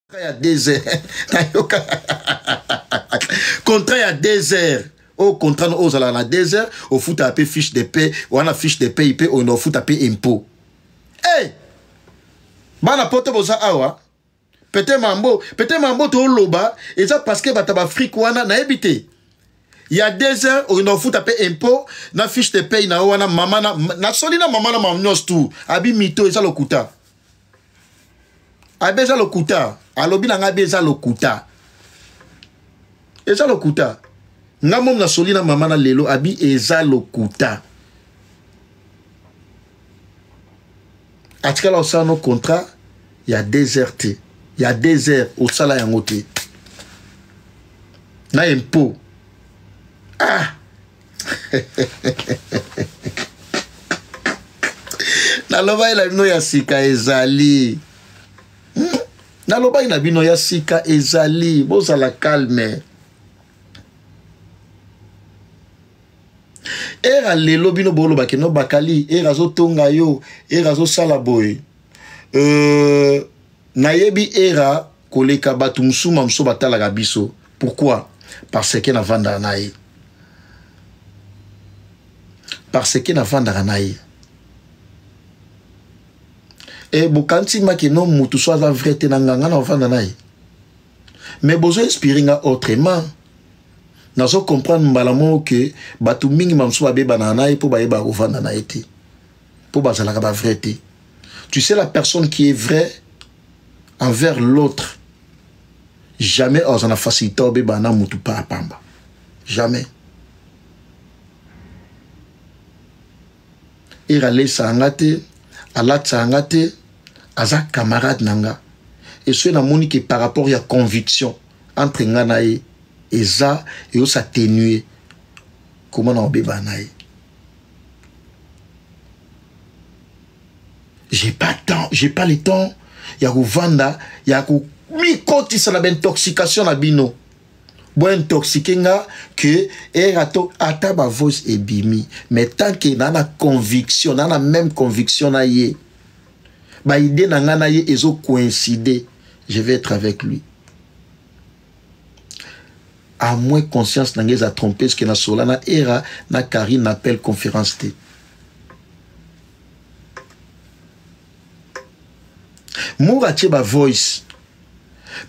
Ya 2 heures nayoka contrat ya 2 heures oyo contrat oyo ozalaka na 2 heures, ofutaka mpe fiche de paie wana, fiche de paie mpe oyo ofuta mpe impôt. Hey! Bana poto boza awa, pete mambo, pete mambo tooloba eza parce que bato ya baafrike wana nayebi te. Ya 2 heures okenda kofuta mpe impôt na fiche de paie na yo wana. Mama na nasoli na mama na mama nyonso tu abi mito eza lokuta, abi eza lokuta. Alobi na ngai abi eza lokuta, eza lokuta. Nga momi nasoli na mama na lelo, abi eza lokuta. Atikala osala no contrat ya 2 heures te, ya 2 heures osala yango te na impôt. Ah, nalobaki na bino ya sika ezali, Nalobaki na bino ya sika ezali, bozala calme. Era lelo bino bolobaki no bakali era azotonga yo, era azosala boye. Nayebi era koleka bato mosusu mosusu batalaka biso. Pourquoi? Parce que navandaka na ye, parce que navandaka na ye. E bokanisi maki no mutu so aza vrai te na nganga na ovanda na ye, mais bozo inspire nga autrement. Nazo comprendre mbala moko ke bato mingi mamosusu babebanaka na ye mpo bayebaka kovanda na ye te, mpo bazalaka ba vrai te. Tu sais, la personne qui est vraie envers l'autre, jamais aza na facilité obebana na mutu pa pamba, jamais. Era alesaka nga te, alatisaka nga te, aza camarade na nga. E soki namoni ke par rapport ya conviction entre nga na ye eza ezosatenue, koma na obebana na ye? J'ai pas temps, j'ai pas le temps ya kovanda ya komikotisa na baintoxication na bino. Bointoxique nga ke era to ata bavoice ebimi, mais tant ke na na conviction, na na même conviction na ye, baide na nga na ye ezocoïncide, je vais être avec lui, à moins conscience na ngai eza trompe ce que nasola na era na Karine na appel conférence te. Mour atie bavoice,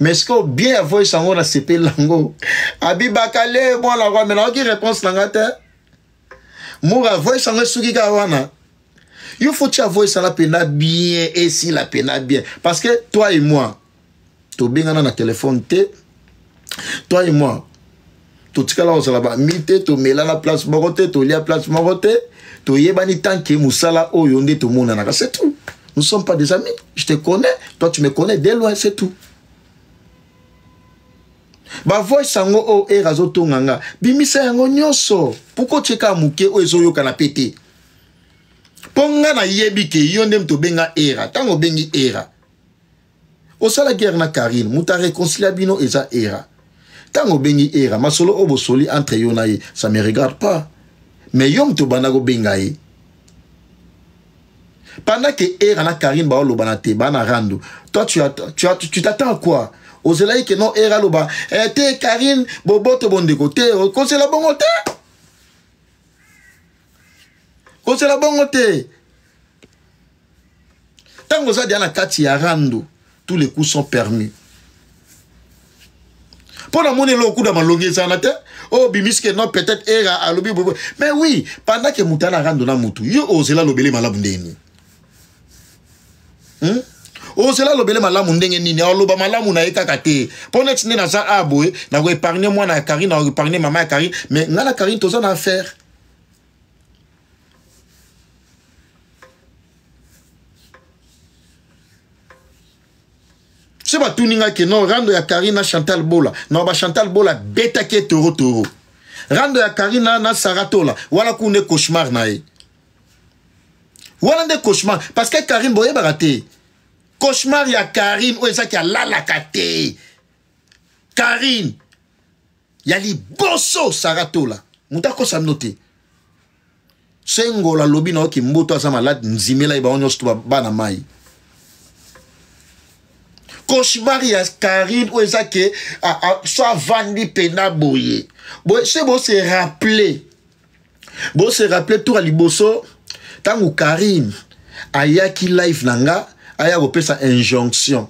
mais sikoyo bien ya voice yango nasepeli yango. Abibakale mwana roi, me nayoki réponse na nga te. Mour voice yango esuki kaka wana. Yo faut tia voice wana mpena bien, esila mpena bien, parce que toi et moi tobengana na telefone te, toi et moi totikala kozala bami te, tomelana place moko te, tolia place moko te, toyebani tant que mosala oyo nde tomonanaka, c'est tout. Nous sommes pas des amis. Je te connais, toi tu me connais de loin, c'est tout. Bavoice yango oyo ere azotonga nga, bimisa yango nyonso. Pourquoi otie kaka moke oyo ezoyokana pe te? Mpo nga nayebi ke yo nde moto obenga era. Ntango obengi era, osala guerre na Karine, moto areconcilia bino eza era. Ntango obengi era, masolo oyo bosoli entre yo na ye, ça me regarde pas, mais yo moto obanda kobenga ye pendant que era na Karine baolobana te, bana rando. Toi tu, as, tu, as, tu t'attends à quoi? Ozelaki ke non, era aloba eh, te Karine boboto bondeko te, okozela bongo te, kozela bongo te. Ntango oza dia na kati ya rando, tous les coups sont permis. Mpo na moni eloko kuda malongi ezala te oyo bimisi ke non, peut-être era alobi bobo. Mais oui, pendant ke moto ana rando na motu, yo ozela alobele malamu ndenge nini, Ozela alobele malamu ndenge nini? Aloba malamu na ye kaka te. Mpo neti nde naza a boye, nakoépargne mwana ya Karine, nakoépargne mama ya Karine, mais ngai na Karine toza na affaire. So batuni nga ke non, rando ya Karine na Chantal Bola, na ba Chantal Bola betaki ye toro toro. Rando ya Karine na Saratola wana kuna nde cauchemar na ye wana, nde cauchemar, parce que Karine boyebaka te cauchemar ya Karine oyo ezaki alalaka te. Karine ya liboso Saratola, moto akosa bino te. Sengola alobi na oki mboto aza malade, nzimela ye bango nyonso to bana mai. Cauchemar ya Karine oyo eza ke so avandi mpena boye boye se bo se rappeler, bo se rappeler tour ya liboso ntango Karine ayaki live na nga aya kopesa injonction.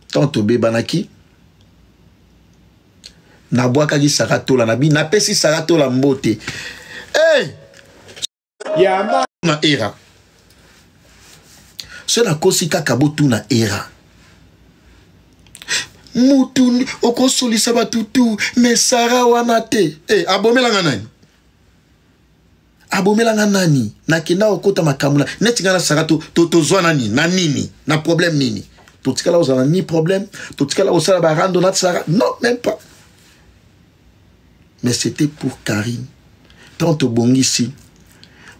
Ntango tobebanaki, nabwakaki Saratola na bi napesi Saratola mbote. Hey! Yama. Na era so nakosi kaka botuna era mutu okosolisa bato tu me Sara wana te. Hey, abomelanga nani? Abomelanga nani? Nakenda kokota makambo na neti ngai na Sara tozwa to, nani na nini na problème nini? Totikala kozala ni problème, totikala kosala barando na Sara, non, même pas. Mais c'était pour Karine. Tant tobongisi,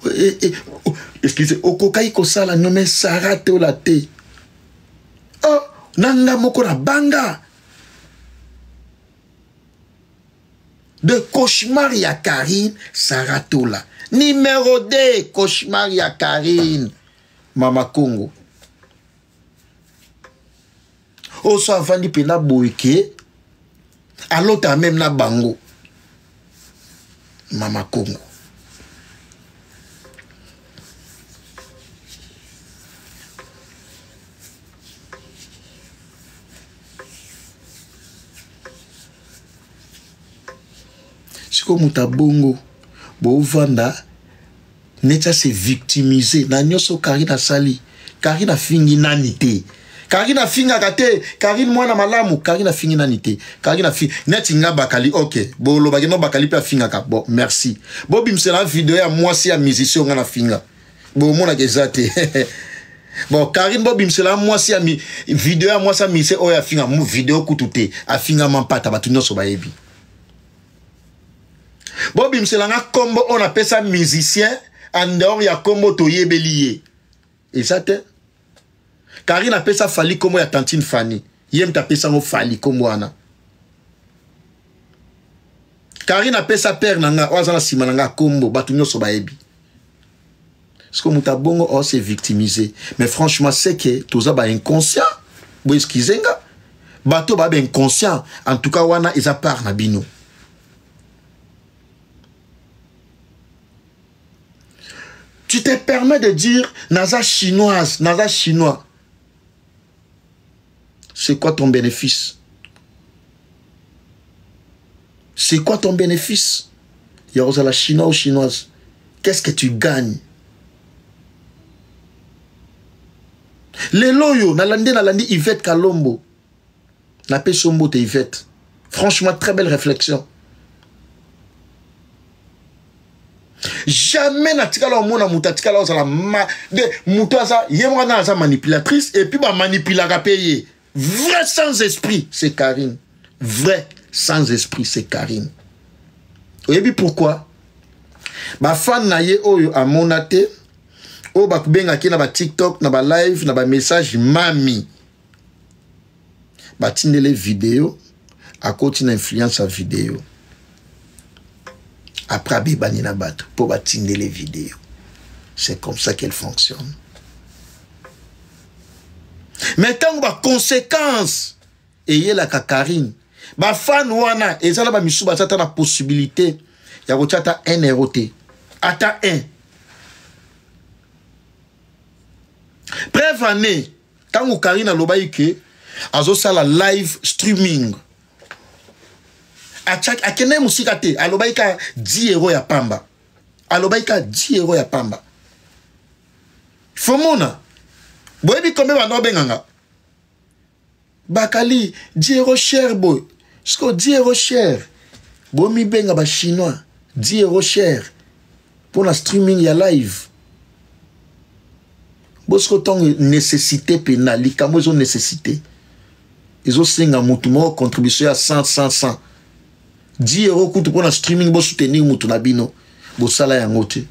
oh, excusez, okokaki kosala no me Sara tola te. Oh, na nga moko na banga de cauchemar ya Karine Saratola. Numéro 2, cauchemar ya Karine Mama Congo. Oso avandi mpena boye ke alota meme na bango Mama Congo. Sikoyo moto abongo bovanda neti ase victimiser na nyonso. Karine asali, Karine afingi nani te? Karine afingaka te. Karine mwana malamu. Karine afingi nani te? Karine afingi neti nga Bakali. Ok, bolobaki no Bakali mpe afingaka. Bon, merci. Bobimisela video ya mwasi ya musicien nga nafinga, bomonaka eza te. Bon, Karine, bobimisela mwasi ya video ya mwasi ya musicien oyo afinga. Video kutu te, afinga mampata, bato nyonso bayebi. Bobimisela nga nkombo oyo napesa musicien en dehors ya nkombo toyebeli ye, eza te. Karine apesa Fali nkombo ya tantine Fani, ye moto apesa yango Fali nkombo wana. Karine apesa père na nga oyo aza na nsima na nga nkombo, bato nyonso bayebi. Parce que moto abongo o se victimiser, mais franchement, c'est que toza ba inconscient. Bo excuse nga, bato ba inconscient. En tout cas, wana eza part na bino. Tu te permets de dire naza chinoise, naza chinois. C'est quoi ton bénéfice? C'est quoi ton bénéfice ya kozala chinois ou chinoise? Qu'est-ce que tu gagnes? Lelo oyo nalandi Yvette Kalombo, napesi yo mbote Yvette. Franchement, très belle réflexion. Jamais natikala omona moto atikala ozala ma de moto aza ye moko na aza manipulatrice et puis bamanipulaka mpe ye. Vrai sans esprit, c'est Karine. Vrai sans esprit, c'est Karine. Oyebi pourquoi? Bafan na ye oyo amona te, oyo bakobengaki na baTikTok, na balive, na bamessage, mami batindele video, akoti na influence ya video. Après abebani na bato mpo batindele video. C'est comme ça qu'elle fonctionne. Mais ntango baconséquence eyelaka Karine, bafan wana eza na bamisusu baza ata na possibilité ya kotia ata 1 euro te, ata 1. Preuve année, ntango Karine alobaki ke azosala live streaming, akende mosika te, alobaki ka 10 euro ya pamba, alobaki ka 10 euro ya pamba. Fomona boyebi kombe banda obenganga Bakali 10 euro cher boye. Siko 10 euro cher, bomibenga bachinois, 10 euro cher mpona streaming ya live. Bosiko ntango nécessité mpena likambo ezo nécessité, ezosenga motu moko contribution ya 100 100 100, 10 euro kutu mpona streaming, bosoutenir motu na bino, bosala yango te,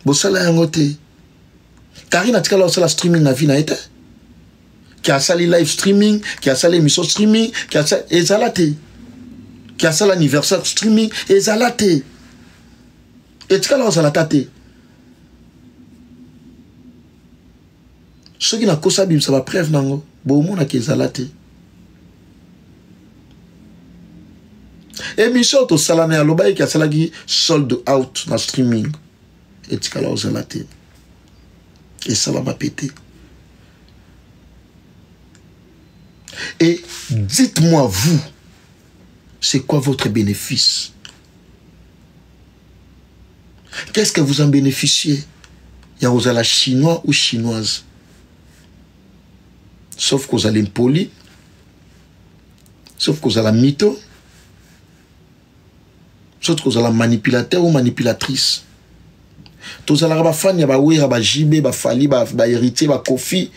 bosala yango te. Karine atikala osala streaming na vie na ye te, ki asali live streaming, ki asali émission streaming, ki asali ezala te, ki asala anniversaire streaming ezala te. Etikala kozala ata te. Soki nakosa bimisa ba preuve nango, bomonaka ezala te. Émission tosala na alobaki ke asalaki sold out na streaming. Etikala kozala te. Esalama pe te. Et dites-moi vous, c'est quoi votre bénéfice? Qu'est-ce que vous en bénéficiez? Ya kozala chinois ou chinoise. Sauf kozala impoli, sauf kozala mytho, sauf kozala manipulateur ou manipulatrice. Tozalaka ba fan ya ba Wera, ba JB, ba Fally, ba Héritier, ba Koffi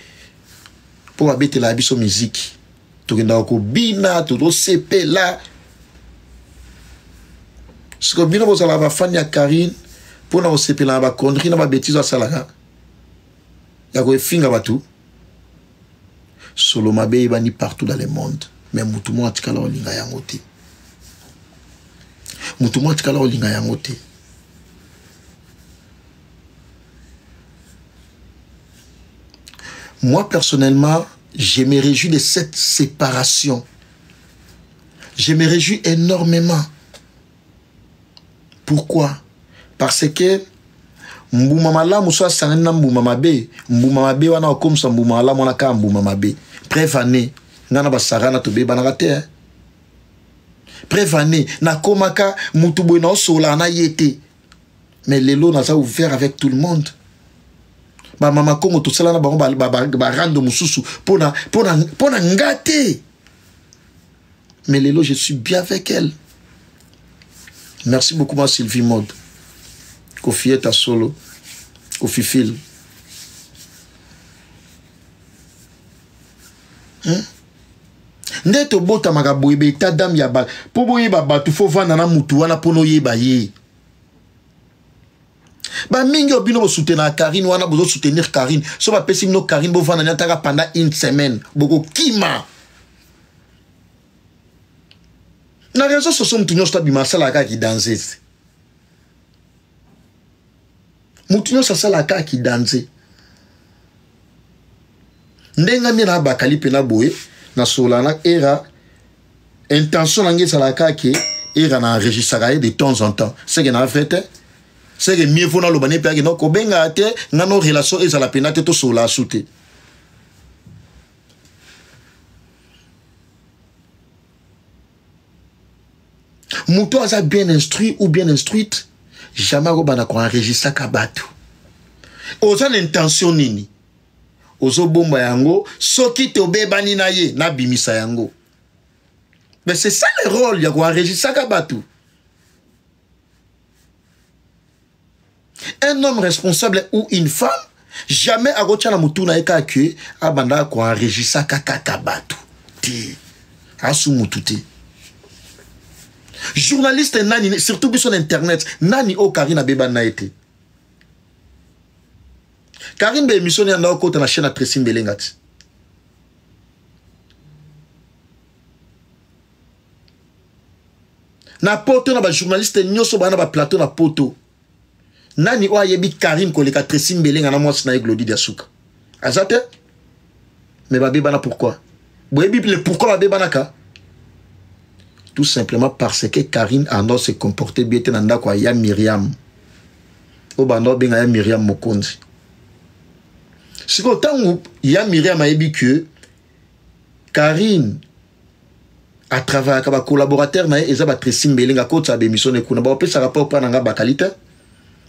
po babetela biso musique. Tokendaka kobina, tozosepela. Sikoyo bino bozalaka ba fan ya Carine mpona kosepela na ba conneries na ba bêtises asalaka ya koefinga bato. Solo mabe eyebani partout dans le monde, mais mutu moko atikala kolinga yango te. Mutu moko atikala kolinga yango te. Moi personnellement, je me réjouis de cette séparation. Je me réjouis énormément. Pourquoi? Parce que mbuma malamu so asangani na mbuma mabe, mbuma mabe wana okomisa mbuma malamu wana kaka mbuma mabe. Preuve année, nga na basarana tobebanaka te, hein? Preuve année, nakomaka mutu boye naosolaka na ye te. Mais lelo naza ouvert avec tout le monde. Ba mama Kongo tosala na bango ba rando mosusu pona nga te. Mais lelo je suis bien avec elle. Merci beaucoup ma Sylvie Mode. Kofi est à solo. Kofi Phil. Hein? Nde tobotamaka boye ba état d'âme ya ba po boyeba bato fo vanda na mutu wana po noyeba ye. Ba mingi oyo bino bosoutenaka Carine wana, bozo soutenir Carine. So bapesi bino Carine bovanda ni ataka pendant une semaine, bokokima. Na réseau sociaux mutu nyonso abima asalaka kaka kidanze. Mutu nyonso asalaka kaka kidanze. Ndenge nde na bakali mpe na boye, na sola na era, intention na ngai ezalaka kaka ke era na enregistraka ye de temps en temps. C'est que na vrai te. C'est que mieux vaut naloba ne mpe ake, non, kobenga te, nga no relation ezala pena te, tosola asu te. Moto aza bien instruit ou bien instruite, jamais akobanda koenregistraka bato. Oza na intention nini? Ozobomba yango, soki tobebani na ye, nabimisa yango. Mais c'est ça le rôle ya koenregistraka bato. Un homme responsable ou une femme, jamais akotia na mutu na ye kaka ke abanda koenregistraka kaka bato. Te. Asu mutu te. Journaliste nani, surtout biso na internet, nani oyo Carine abebani na ye te. Carine ba émission ni anda okota na chaîne ya Tracy Mbelenga ti. Na poto na ba journaliste nyonso ba na ba plateau na poto. Nani oyo ayebi Carine koleka Tracy Mbelenga na mwasi na ye Glody Diasuka? Aza te? Mais babebana pourquoi? Boyebi le pourquoi babebanaka? Tout simplement parce que Carine ando se comporter bien te na ndako ya Myriam. Oyo bando benga ya Myriam Mokonzi. Sikoyo ntango ya Myriam ayebi que Carine a travaillaka ba collaborateur na ye eza ba Tracy Mbelenga kotsa ba émission ne kuna ba opesa rapport pa na nga bakalite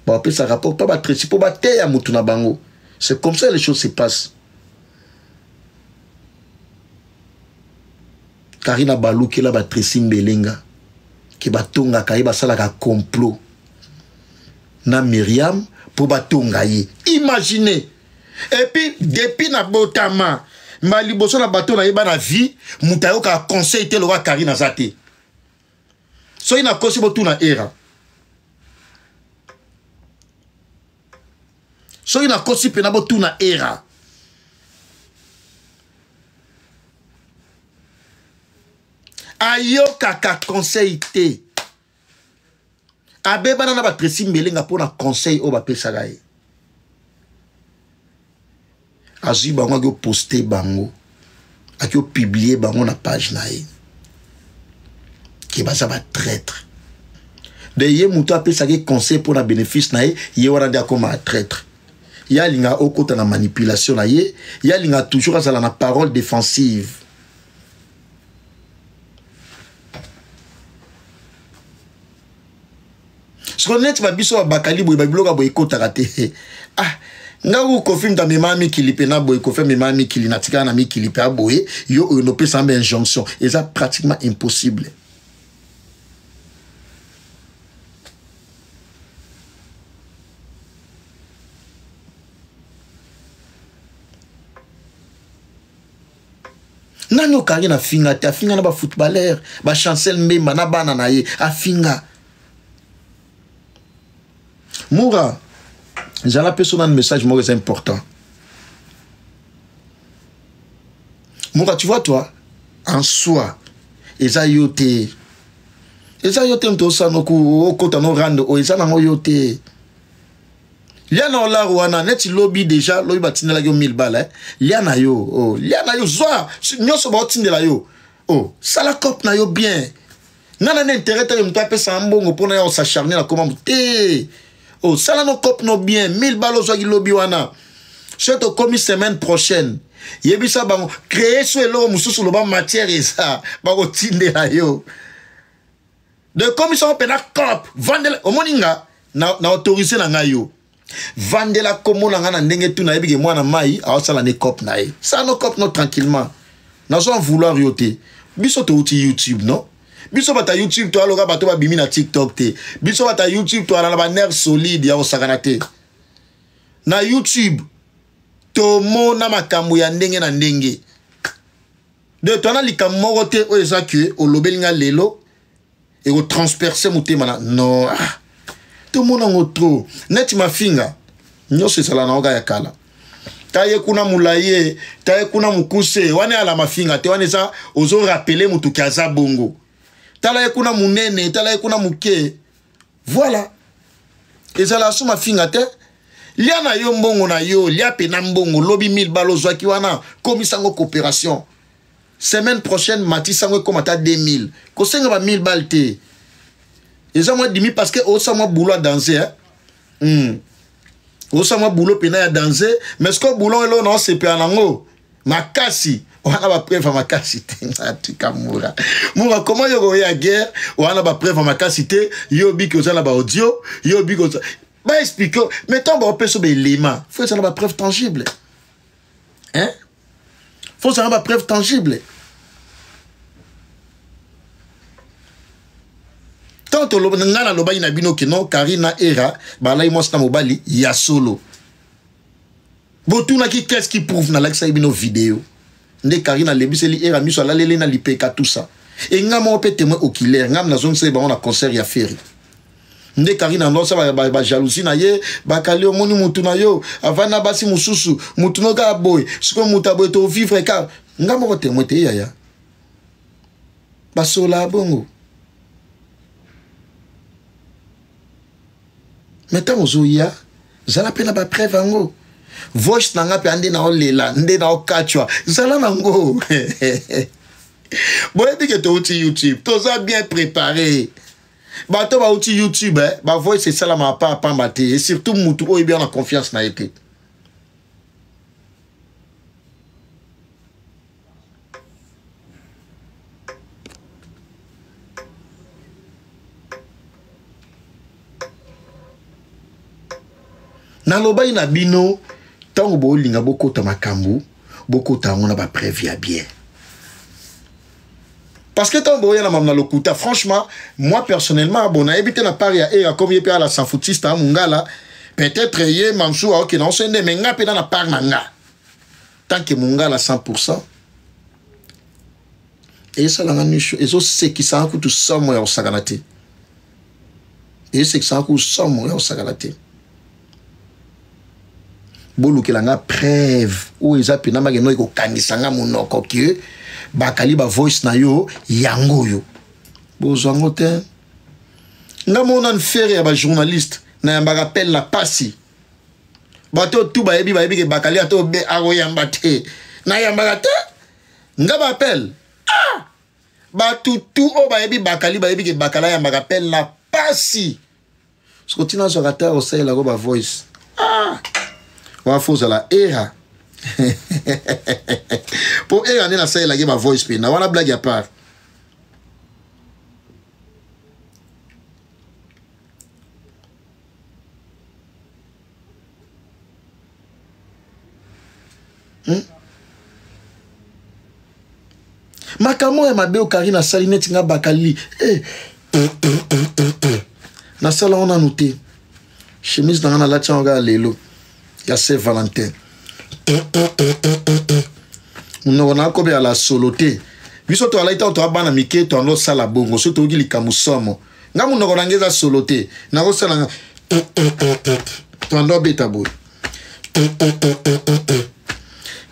ba opesa rapport pa ba Tracy po ba teya mutu na bango. C'est comme ça les choses se passent. Carine abalukela ba Tracy Mbelenga ke batongaka ye basalaka complot na Myriam po batonga ye. Imaginez. Et puis depuis na botama mba liboso na bato na ye ba na vie moto ayokaka conseil te lokola Carine aza te. Soki nakosi botuna era. Soki nakosi pena botuna era. Ayokaka conseil te. Abebana na ba Tracy Mbelenga mpo na conseil oyo bapesaka ye. Azwi bango aki oposte bango, aki opublie bango na page na ye ke baza ba traître. De ye moto apesaki conseil mpo na bénéfice na ye, ye wana nde akoma traître. Ye alinga okota na manipulation na ye, ye alinga toujours azala na parole défensive. Sikoyo neti babiso babakali boye babiloko ya boye ekotaka te. Ah, nga ku Koffi moto amema mikili mpe na boye, Koffi amema mikili, natikala na mikili mpe aboye yo oyo nopesa mbe injonction, eza pratiquement impossible. Nani okangi na finga te, afinga na bafootballeur bachancel Mbemba na bana na ye afinga. Mura, zala mpe so nani message moko eza important. Mura, tu vois toi en soi eza yo te, eza yo te moto osala okota no rando oyo eza nango yo te. Lia na olaro wana neti lobi deja, lobi batindelaki yo 1000 bala, eh? Lia na yo, oh, lia na yo, zwa nyonso baotindela yo, oh, sala cop na yo bien. Nga na na intérêt te moto apesa mbongo mpona ya osacharne na koma te. Oh, sala no cop no bien, 1000 bala ozwaki lobi wana. Soki tokomi semaine prochaine, yebisa bango créer so eloko mosusu, loba matière eza bakotindela yo. De komisa ngo mpena cop vandela, omoni nga na, na autorise na ngai yo vandela kombo na ngai na ndenge tu nayebi ke mwana mai aosala ne cop na ye, sala no cop no tranquillement, nazo en vouloir yo te. Biso touti YouTube no, biso bata YouTube toaloka bato babimi na TikTok te, biso bata YouTube toala na banerf solide ya kosakana te. Na YouTube tomona makambo ya ndenge na ndenge. De toana likambo moko te oyo eza ke olobeli nga lelo ekotransperce motema na no. Ah, tomona yango trop neti mafinga nyonso ezala na oka ya kala. Taye kuna molaye, taye kuna mokuse, wana ala mafinga te, wana eza ozorapele motu ke aza bongo. Tala ye kuna monene, tala ye kuna moke, voilà, ezala so mafinga te. Lia na yo mbongo na yo, lia pe na mbongo lobi 1000 balo ozwaki wana, komisa yango coopération. Semaine prochaine matisa yango ekoma ata 2000, kosenga ba 1000 bal te, eza mwa dimi parce que osa mwa boulot ya danser, hein? Osa mwa boulot pena ya danser, mais ce que boulot eloko na osepela nango makasi wana bapreuve ya makasi te. Atika Mura, Mura comment yo koya guerre wana bapreuve ya makasi te, yo biki oza na baaudio, yo biki oza ba explique, mais ntango baopesa baelema fo ezala bapreuve tangible, hein? Fo ezala bapreuve tangible. Tant ngai nalobaki na bino ke non, Karine na Era balai mwasi na mobali ya solo, botunaki qu'est-ce qui prouve, nalakisaki bino video nde Karine alembiseli Era miso, alaleli na lipeka, tout ça. E nga moko mpe témoin oculaire, nga nazongisaki bango na concert ya Ferre nde Karine andosa bajalousie na ye, bakali omoni mutu na yo avandi na basi mosusu, mutu no kaka boye, sikoyo mutu aboye tovivre ka nga moko témoin te yaya basola bongo. Mais ntango ozoya zala mpe na bapreuve yango, voice na nga mpe nde naolela nde naokatshwa, zala nango. Boyebi ke touti YouTube, toza bien préparé. Bato bauti YouTube, eh, bavoice esalamaka pa pamba te, et surtout mutu oyo ebi na confiance na ye te. Nalobaki na bino ntango bolinga bokota makambo, bokota yango na bapreuve ya bien, parce que ntango boya na mamu na lokuta, franchement moi personnellement, bon, nayebi te na part ya Era comme ye mpe ala sanfutiste ya mongala, peut-être ye mamsu aokende onso nde, mais nga mpe na part na nga tant que mongala 100% esalanga miso, ezosekisanga kutu somo ya kosakana te, esekisanga kutu somo ya kosakana te. Bolukela nga preuve oyo eza mpena makeno ekokangisa nga monoko ke bakali ba voice na yo yango oyo bozwa yango te. Nga moko nanu fere ya bajournaliste nayambaka appel na pasi. Bato oyo tu bayebi bayebi ke bakali ata obe akoyamba te. Nayambaka te. Nga ba appel. Ah! Bato tu oyo bayebi bakali bayebi ke bakali ayambaka appel na pasi. Soko tina azwaka te akosalela ko ba voice. Ah! Wana fo ozala era. Po era nde nasalelaki ba voice mpe na wana blague ya part. Makambo ya mabe oyo Karine asali neti nga bakali eh. Nasala ngo nanu te. Chemise na nga nalati yango kaka lelo ya Saint Valentin. Monoko na akobe ala solo te. Biso toalaki ntango toa bana mike toando osala bongo soki toyoki likambo somo. Nga monoko na nga eza solo te. Nakosala nga toando abeta boye.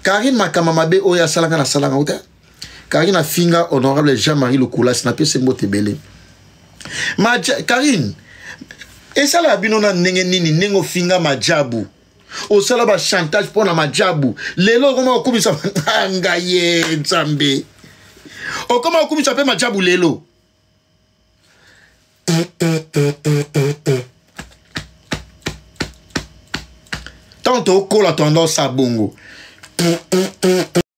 Karine makambo mabe oyo asalaka nasalaka ngo te. Karine afinga honorable Jean-Marie Lukulasi napesi mbote ebele. Karine esalaka bino na ndenge nini ndenge ofinga majabu osala ba chantage mpo na majabu lelo okoma kokumisa ngai ye nzambe okoma kokumisa mpe majabu lelo. Ntango tokola toanda osala bongo.